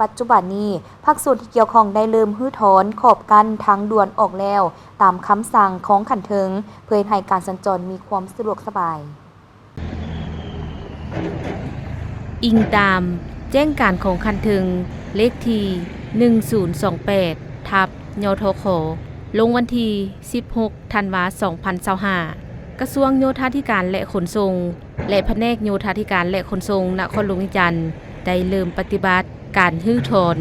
ປັດຈຸບັນນີ້ ພາກສ່ວນທີ່ກ່ຽວຂ້ອງໄດ້ເລີ່ມຮື້ຖອນຂອບກັ້ນທາງດ່ວນອອກແລ້ວ ຕາມຄຳສັ່ງຂອງຂັ້ນເທິງ ເພື່ອເຮັດໃຫ້ການສັນຈອນມີຄວາມສະດວກສະບາຍ. ອີງຕາມແຈ້ງການຂອງຂັ້ນເທິງ ເລກທີໜຶ່ງສູນສອງແປດ ທັບ ຍທຂ ລົງວັນທີສິບຫົກ ທັນວາ ສອງພັນຊາວຫ້າ, ກະຊວງໂຍທາທິການ ແລະ ຂົນສົ່ງ ແລະ ພະແນກໂຍທາທິການ ແລະ ຂົນສົ່ງ ນະຄອນຫຼວງວຽງຈັນ ໄດ້ເລີ່ມປະຕິບັດການຮື້ຖອນ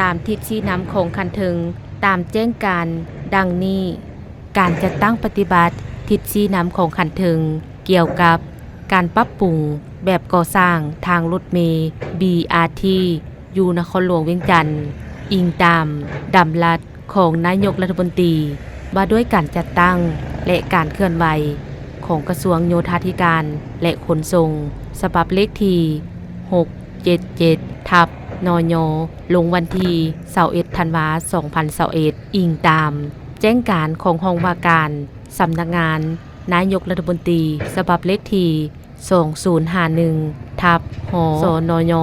ຕາມທິດຊີ້ນຳຂອງຂັ້ນເທິງ ຕາມແຈ້ງການດັ່ງນີ້. ການຈັດຕັ້ງປະຕິບັດທິດຊີ້ນຳຂອງຂັ້ນເທິງ ກ່ຽວກັບການປັບປຸງແບບກໍ່ສ້າງທາງລົດເມ ບີອາທີ ຢູ່ນະຄອນຫຼວງວຽງຈັນ, ອີງຕາມດຳລັດຂອງນາຍົກລັດຖະມົນຕີ ວ່າດ້ວຍການຈັດຕັ້ງ ແລະ ການເຄື່ອນໄຫວຂອງກະຊວງໂຍທາທິການ ແລະ ຂົນສົ່ງ ສະບັບເລກທີຫົກເຈັດເຈັດ ທັບ ນຍ ລົງວັນທີຊາວເອັດ ທັນວາ ສອງພັນຊາວເອັດ, ອີງຕາມແຈ້ງການຂອງຫ້ອງວ່າການສຳນັກງານນາຍົກລັດຖະມົນຕີ ສະບັບເລກທີສອງສູນຫ້າໜຶ່ງ ທັບ ຫ ສນຍ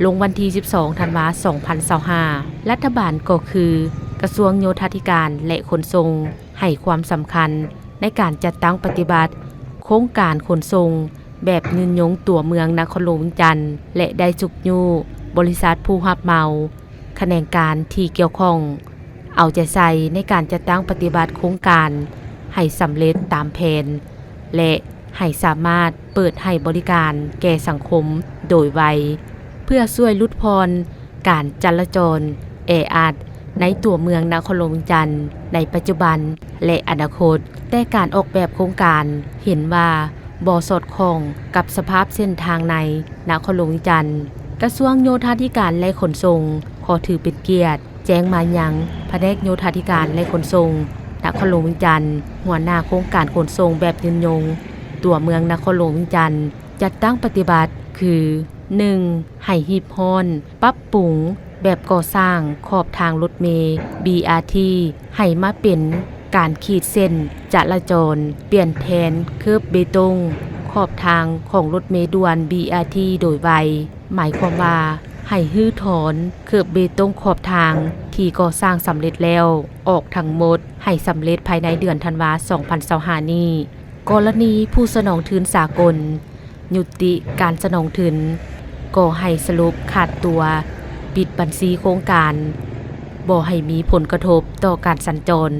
ລົງວັນທີສິບສອງ ທັນວາ ສອງພັນຊາວຫ້າ. ລັດຖະບານກໍຄືກະຊວງໂຍທາທິການ ແລະ ຂົນສົ່ງ ໃຫ້ຄວາມສຳຄັນໃນການຈັດຕັ້ງປະຕິບັດໂຄງການຂົນສົ່ງແບບຍືນຍົງຕົວເມືອງນະຄອນຫຼວງວຽງຈັນ ແລະ ໄດ້ຊຸກຍູ້ບໍລິສັດຜູ້ຮັບເໝົາ, ຂະແໜງການທີ່ກ່ຽວຂ້ອງ ເອົາໃຈໃສ່ໃນການຈັດຕັ້ງປະຕິບັດໂຄງການໃຫ້ສຳເລັດຕາມແຜນ ແລະ ໃຫ້ສາມາດເປີດໃຫ້ບໍລິການແກ່ສັງຄົມໂດຍໄວ ເພື່ອຊ່ວຍຫຼຸດຜ່ອນການຈະລາຈອນແອອັດໃນຕົວເມືອງນະຄອນຫຼວງວຽງຈັນໃນປັດຈຸບັນ ແລະ ອະນາຄົດ, ແຕ່ການອອກແບບໂຄງການເຫັນວ່າບໍ່ສອດຄ່ອງກັບສະພາບເສັ້ນທາງໃນນະຄອນຫຼວງວຽງຈັນ. ກະຊວງໂຍທາທິການ ແລະ ຂົນສົ່ງ ຂໍຖືເປັນກຽດແຈ້ງມາຍັງພະແນກໂຍທາທິການ ແລະ ຂົນສົ່ງ ນະຄອນຫຼວງວຽງຈັນ, ຫົວໜ້າໂຄງການຂົນສົ່ງແບບຍືນຍົງຕົວເມືອງນະຄອນຫຼວງວຽງຈັນ ຈັດຕັ້ງປະຕິບັດຄື ໜຶ່ງ ໃຫ້ຮີບຮ້ອນປັບປຸງແບບກໍ່ສ້າງຂອບທາງລົດເມ ບີອາທີ ໃຫ້ມາເປັນການຂີດເສັ້ນຈະລາຈອນ, ປ່ຽນແທນເຄີບເບຕົງຂອບທາງຂອງລົດເມດ່ວນ ບີອາທີ ໂດຍໄວ. ໝາຍຄວາມວ່າ ໃຫ້ຮື້ຖອນເຄີບເບຕົງຂອບທາງທີ່ກໍ່ສ້າງສຳເລັດແລ້ວອອກທັງໝົດ ໃຫ້ສຳເລັດພາຍໃນເດືອນທັນວາ ສອງພັນຊາວຫ້ານີ້. ກໍລະນີຜູ້ສະໜອງທຶນສາກົນຍຸຕິການສະໜອງທຶນ ກໍໃຫ້ສະຫຼຸບຂາດຕົວ, ປິດບັນຊີໂຄງການ, ບໍ່ໃຫ້ມີຜົນກະທົບຕໍ່ການສັນຈອນ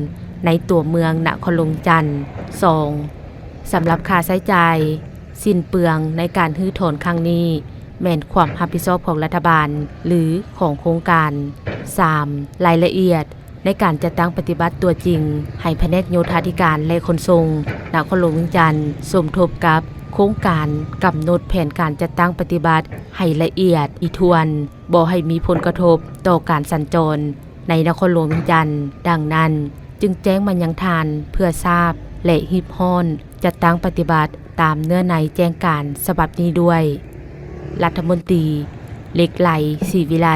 ໃນຕົວເມືອງນະຄອນຫຼວງວຽງຈັນ. ສອງ ສຳລັບຄ່າໃຊ້ຈ່າຍ ສິ້ນເປືອງໃນການຮື້ຖອນຄັ້ງນີ້ ແມ່ນຄວາມຮັບຜິດຊອບຂອງລັດຖະບານ ຫຼື ຂອງໂຄງການ. ສາມ ລາຍລະອຽດໃນການຈັດຕັ້ງປະຕິບັດຕົວຈິງ ໃຫ້ພະແນກໂຍທາທິການ ແລະ ຂົນສົ່ງ ນະຄອນຫຼວງວຽງຈັນ ສົມທົບກັບໂຄງການກຳນົດແຜນການຈັດຕັ້ງປະຕິບັດໃຫ້ລະອຽດຖີ່ຖ້ວນ, ບໍ່ໃຫ້ມີຜົນກະທົບຕໍ່ການສັນຈອນໃນນະຄອນຫຼວງວຽງຈັນ. ດັ່ງນັ້ນ, ຈຶ່ງແຈ້ງມາຍັງທ່ານເພື່ອຊາບ ແລະ ຮີບຮ້ອນຈັດຕັ້ງປະຕິບັດຕາມເນື້ອໃນແຈ້ງການສະບັບນີ້ດ້ວຍ. ລັດຖະມົນຕີ ເຫຼັກໄຫຼ ສີວິໄລ.